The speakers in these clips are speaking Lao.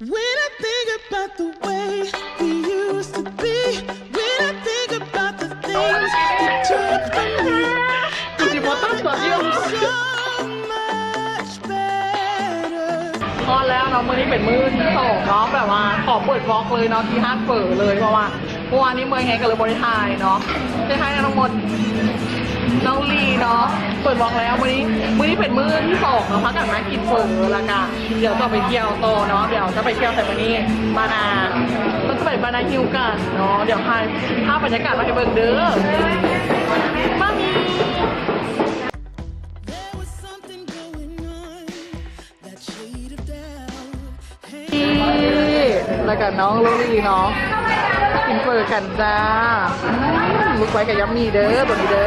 When I think about the way we used to be, when I think about the things you took from me, ກູຊິບໍ່ຕັດຕອນດຽວ I'm so much better. ຮອດແລ້ວເນາະ ມື້ນີ້ເປັນມື້ທີສອງເນາະ ແບບວ່າຂໍເປີດວລັອກເລີຍເນາະ ທີ່ຮ້ານເຝີເລີຍ ເພາະວ່າ ເມື່ອວານນີ້ເມື່ອຍແຮງກໍເລີຍບໍ່ໄດ້ຖ່າຍເນາະ ໄດ້ຖ່າຍນຳນ້ອງມົດ ນ້ອງລີເນາະ ເປີດວລັອກແລ້ວ. ມື້ນີ້ ມື້ນີ້ເປັນມື້ທີສອງເນາະ ພາກັນມາກິນເຝີ ແລ້ວກະດຽວຈະໄປທ່ຽວຕໍ່ເນາະ ດຽວຈະໄປທ່ຽວໃສມື້ນີ້ ບານາ ເຮົາຈະໄປບານາຮິວກັນເນາະ ດຽວຖ່າຍພາບບັນຍາກາດມາໃຫ້ເບິ່ງເດີ ບາຍບາຍ. There was something going on. ນີ້ ແລ້ວກໍນ້ອງລູກລີເນາະ ກິນເຝີກັນຈ້າ ອືມ ລູກໄວ້ກໍຍຳມີເດີ ເບິ່ງເດີ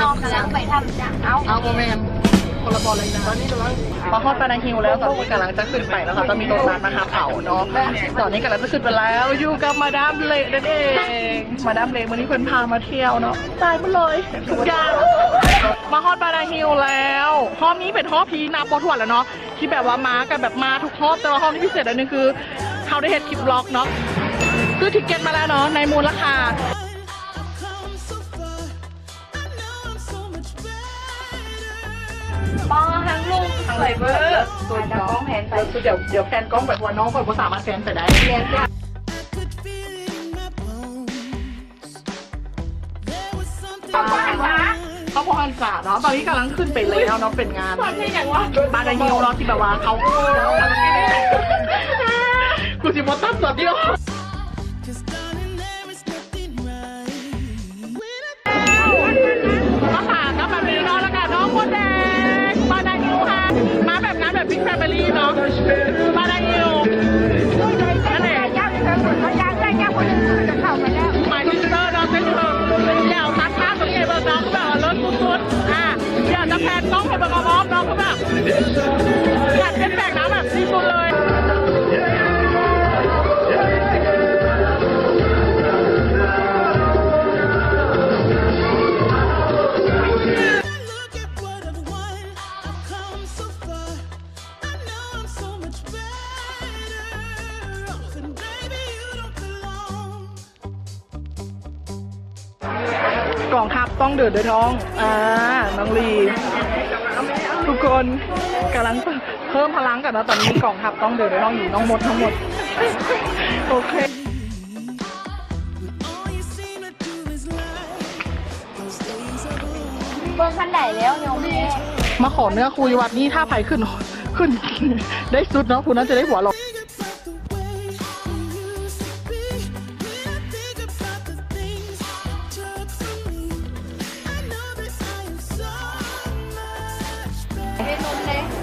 ນ້ອງກຳລັງໄປທຳ ເອົ້າ ເອົ້າ ບໍ່ແມ່ນ ຄົນລະບ່ອນເລີຍນະ ຕອນນີ້ກຳລັງ ມາຮອດບານາຮິວແລ້ວ ຕອນນີ້ກຳລັງຈະຂຶ້ນໄປແລ້ວເນາະ ຈະມີລົດບັສມາຮັບເອົາເນາະ ຕອນນີ້ກຳລັງຈະຂຶ້ນໄປແລ້ວ ຢູ່ກັບມາດາມເລກນັ້ນເອງ. ມາດາມເລກມື້ນີ້ເພິ່ນພາມາທ່ຽວເນາະ ຈ່າຍໝົດເລີຍທຸກຢ່າງ. ມາຮອດບານາຮິວແລ້ວ ຮອບນີ້ເປັນຮອບທີ່ນັບບໍ່ຖ້ວນແລ້ວເນາະ ທີ່ແບບວ່າມາກັນແບບມາທຸກຮອບ ແຕ່ວ່າຮອບນີ້ພິເສດອັນໜຶ່ງຄື ເຮົາໄດ້ເຮັດຄລິບວລັອກເນາະ ຊື້ທິກເກັດມາແລ້ວເນາະ ໃນມູນລະຄ່າ ປ້อ ทางลูกสวยเวอร์ ตากล้องแพนไป เดี๋ยว เดี๋ยวแพนกล้องไป เพราะว่าน้องเขาบ่สามารถแพนไปได้ แม่นจ้ะ ຄອບຄົວຫັນສາເນາະ ຕອນນີ້ກຳລັງຂຶ້ນໄປແລ້ວເນາະ ເປັນງານບານາຮິວເນາະ ທີ່ແບບວ່າເຂົາ ກູຊິບໍ່ຕັດຕອນດຽວ ມາຫາກັບມາມີເນາະ ແລ້ວກະນ້ອງມົດແດງ ບານາຮິວ ມາແບບງານແບບ Big Family ເນາະ ບານາຣິວ ນັ້ນເອງ My sister ເນາະ ເຊັ່ນເດີມ ດຽວຕັດພາບຕົງນີ້ໃຫ້ເບິ່ງເນາະ ຄືແບບວ່າເລີດສຸດໆ ອ່າ ດຽວຈະແພນກ້ອງໃຫ້ເບິ່ງຮອບໆ ເນາະ ຄືແບບ ຢາກເປັນແບກນ້ຳແບບທີ່ສຸດເລີຍ. Look at what I've won. I've come so far. I know I'm so much better off, and baby, you don't belong. ກອງທັບຕ້ອງເດີນດ້ວຍທ້ອງ ອ່າ ນ້ອງລີ ທຸກຄົນກຳລັງເພີ່ມພະລັງກັນເນາະ ຕອນນີ້ກອງທັບຕ້ອງເດີນດ້ວຍທ້ອງ ຢູ່ນ້ອງມົດ ນ້ອງມົດ ໂອເຄ. ເບິ່ງຄັນໃດແລ້ວໂຍມແມ່ ມາຂໍເນື້ອຄູ່ຢູ່ວັດນີ້ ຖ້າໃຜຂຶ້ນ ຂຶ້ນໄດ້ສຸດເນາະ ຜູ້ນັ້ນຈະໄດ້ຫົວຫຼອກ.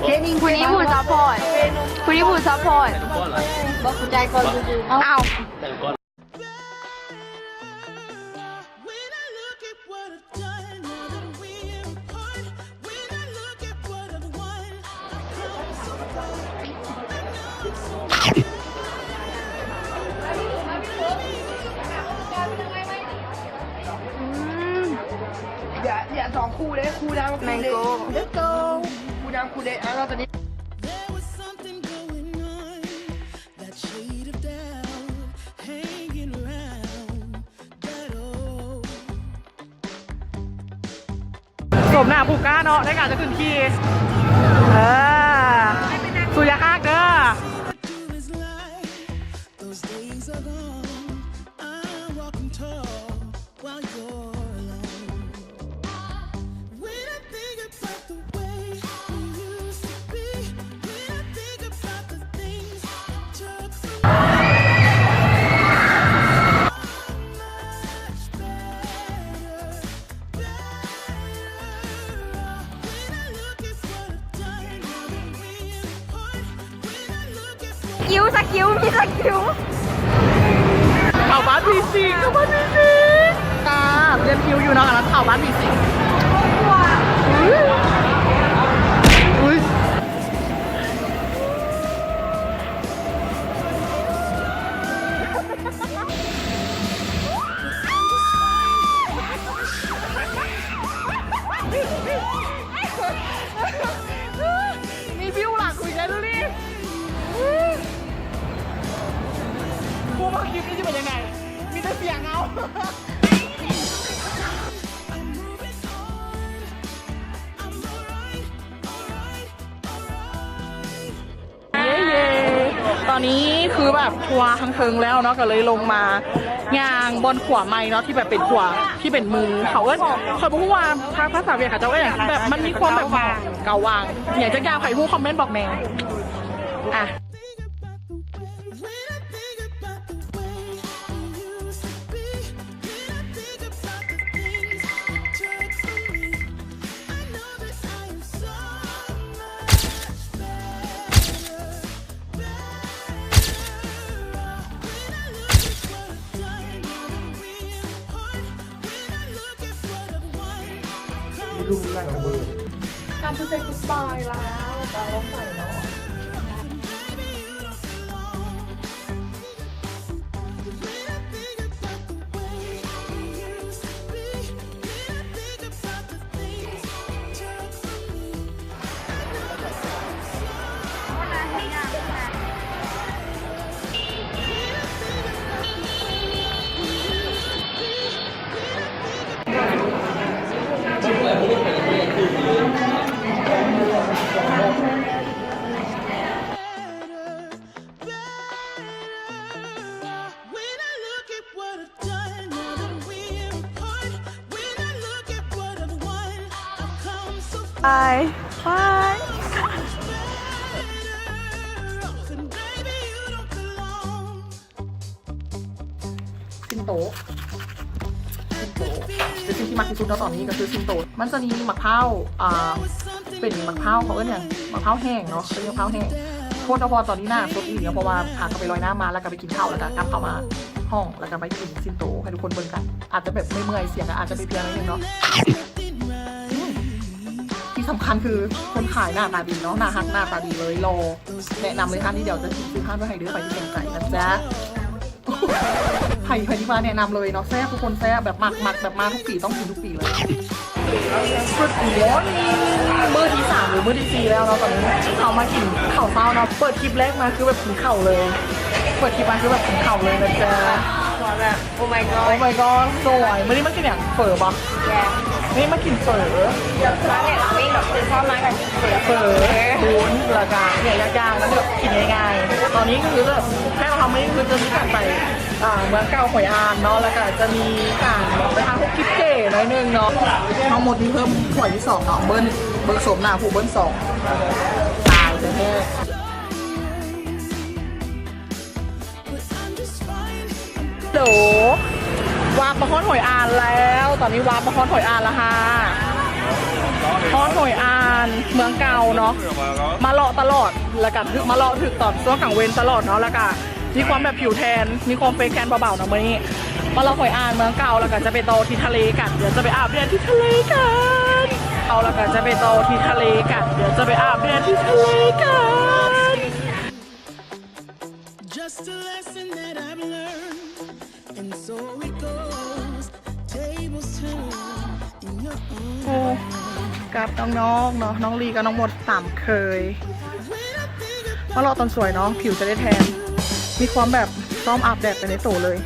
ເຄນິງ ຜູ້ນີ້ຜູ້ຊັບພອດ ຜູ້ນີ້ຜູ້ຊັບພອດ ບອກໃຈກ່ອນ ເອົ້າ. ອືມ ຢ່າ ຢ່າສອງຄູ່ເດ້ ຄູ່ນາງ Mango Let's go ຄູ່ນາງ ຄູ່ເດ້ ເອົາ ຕອນນີ້ That shade of doubt hanging around that old ສົມໜ້າຜູ້ກ້າເນາະ ໃນການຈະຂຶ້ນຂີ່ ເອີ ສູ້ຢ່າຄາກເດີ. Those days are gone. I'm walking tall while you're alone. When I think about the way we used to be, when I think about the things you took from me, I'm much better. ສະກິວ ສະກິວ ມີສະກິວ ເຂົ້າບ້ານຜີສິງ ເຂົ້າບ້ານຜີສິງ ອ່າ ລຽນຄິວຢູ່ເນາະ ອັນນັ້ນເຂົ້າບ້ານຜີສິງ ອຸ້ຍ ອຸ້ຍ. ຄລິບນີ້ຊິເປັນຈັ່ງໃດ? ມີແຕ່ສຽງເອົາ. ເຢ້ໆ ຕອນນີ້ຄືແບບທົວທາງເທິງແລ້ວເນາະ ກໍເລີຍລົງມາຍ່າງບ່ອນຂົວໃໝ່ເນາະ ທີ່ແບບເປັນຂົວທີ່ເປັນມື ເຂົາເອີ້ນ ຂ້ອຍບໍ່ຮູ້ວ່າພາ ພາສາຫວຽດເຂົາເຈົ້າເອີ້ນຫຍັງ ແບບມັນມີຄວາມແບບເກົາຫວ່າງ ຫຍັງຈັກຢ່າງ ໃຜຮູ້ຄອມເມັນບອກແດ່. ອ່ະ Time to say goodbye ແລ້ວ ຈະລອງໃສ່ເນາະ. Bye bye. ຊິນໂຕ ຊິນໂຕ ເປັນສິ່ງທີ່ມັກທີ່ສຸດເນາະ ຕອນນີ້ກໍຄືຊິນໂຕ. ມັນຈະມີໝາກພ້າວ ອ່າ ເປັນໝາກພ້າວ ເຂົາເອີ້ນຫຍັງ ໝາກພ້າວແຫ້ງເນາະ ເອີ້ນໝາກພ້າວແຫ້ງ. ໂທດເນາະ ເພາະວ່າຕອນນີ້ໜ້າສົດອີ່ຫຼີ ເພາະວ່າພາກັນໄປລອຍນ້ຳມາ ແລ້ວກໍໄປກິນເຂົ້າ ແລ້ວກໍກັບເຂົ້າມາຫ້ອງ ແລ້ວກໍໄປກິນຊິນໂຕໃຫ້ທຸກຄົນເບິ່ງກັນ. ອາດຈະແບບເມື່ອຍໆ ສຽງກໍອາດຈະເປັນເລື່ອງໜຶ່ງເນາະ. ອືມ ທີ່ສຳຄັນຄືຄົນຂາຍໜ້າຕາດີເນາະ ໜ້າຮັກໜ້າຕາດີເລີຍ ຫຼໍ່. ແນະນຳເລີຍ ຮ້ານນີ້ດຽວຈະຂຶ້ນຊື່ຮ້ານໄວ້ໃຫ້ເດີ ໃຜທີ່ສົນໃຈນະຈ໊ະ. ໃຜ ໃຜທີ່ມາແນະນຳເລີຍເນາະ ແຊບ ທຸກຄົນແຊບ ແບບມັກ ມັກ ແບບມາທຸກປີຕ້ອງກິນທຸກປີເລີຍ. Good morning ມື້ທີສາມ ຫຼື ມື້ທີສີ່ແລ້ວເນາະ ຕອນນີ້ເຮົາມາກິນເຂົ້າເຊົ້າເນາະ. ເປີດຄລິບແລກມາຄືແບບກິນເຂົ້າເລີຍ ເປີດຄລິບມາຄືແບບກິນເຂົ້າເລີຍນະຈ໊ະ. Oh my god ສວຍ. ມື້ນີ້ມາກິນຫຍັງ? ເຝີບໍ່? ນີ້ມາກິນເຝີ. ເຝີ ເບິ່ງ ແລ້ວກະເນື້ອຍ່າງໆ ມັນແບບກິນງ່າຍໆ. ຕອນນີ້ກໍຄືແບບແຄ່ເຮົາມື້ນີ້ຄືຈະມີການໄປ ອ່າ ເມືອງເກົ່າຫອຍອານເນາະ ແລ້ວກະຈະມີການໄປຫາພວກກິບເກໜ້ອຍໜຶ່ງເນາະ. ທັງໝົດນີ້ເພີ່ມຖ້ວຍທີສອງເນາະ ເບິ່ງ ເບິ່ງໂສມໜ້າຜູ້ເບິ່ງສອງ ຕາຍແທ້ໆ. ໂດ ວາບມາຮອດຫອຍອານແລ້ວ ຕອນນີ້ວາບມາຮອດຫອຍອານແລ້ວຄ່ະ ຮອດຫອຍອານເມືອງເກົ່າເນາະ. ມາເລາະຕະຫຼອດ ແລ້ວກະຖືກມາເລາະຖືກຕອນຊ່ວງກາງເວັນຕະຫຼອດເນາະ ແລ້ວກະມີຄວາມແບບຜິວແທນ ມີຄວາມເຟກແທນເບົາໆເນາະ. ມື້ນີ້ມາເລາະຫອຍອານເມືອງເກົ່າ ແລ້ວກະຈະໄປຕໍ່ທີ່ທະເລກັນ ດຽວຈະໄປອາບແດດທີ່ທະເລກັນ ເອົາ ແລ້ວກະຈະໄປຕໍ່ທີ່ທະເລກັນ ດຽວຈະໄປອາບແດດທີ່ທະເລກັນ. Just a lesson that I've learned, and so it goes. Tables turn in your ໂອ້ ກັບນ້ອງໆເນາະ ນ້ອງລີກັບນ້ອງມົດຕາມເຄີຍ ມາເລາະຕອນສວຍເນາະ ຜິວຈະໄດ້ແທນ ມີຄວາມແບບຊ້ອມອາບແດດໄປໃນໂຕເລີຍ.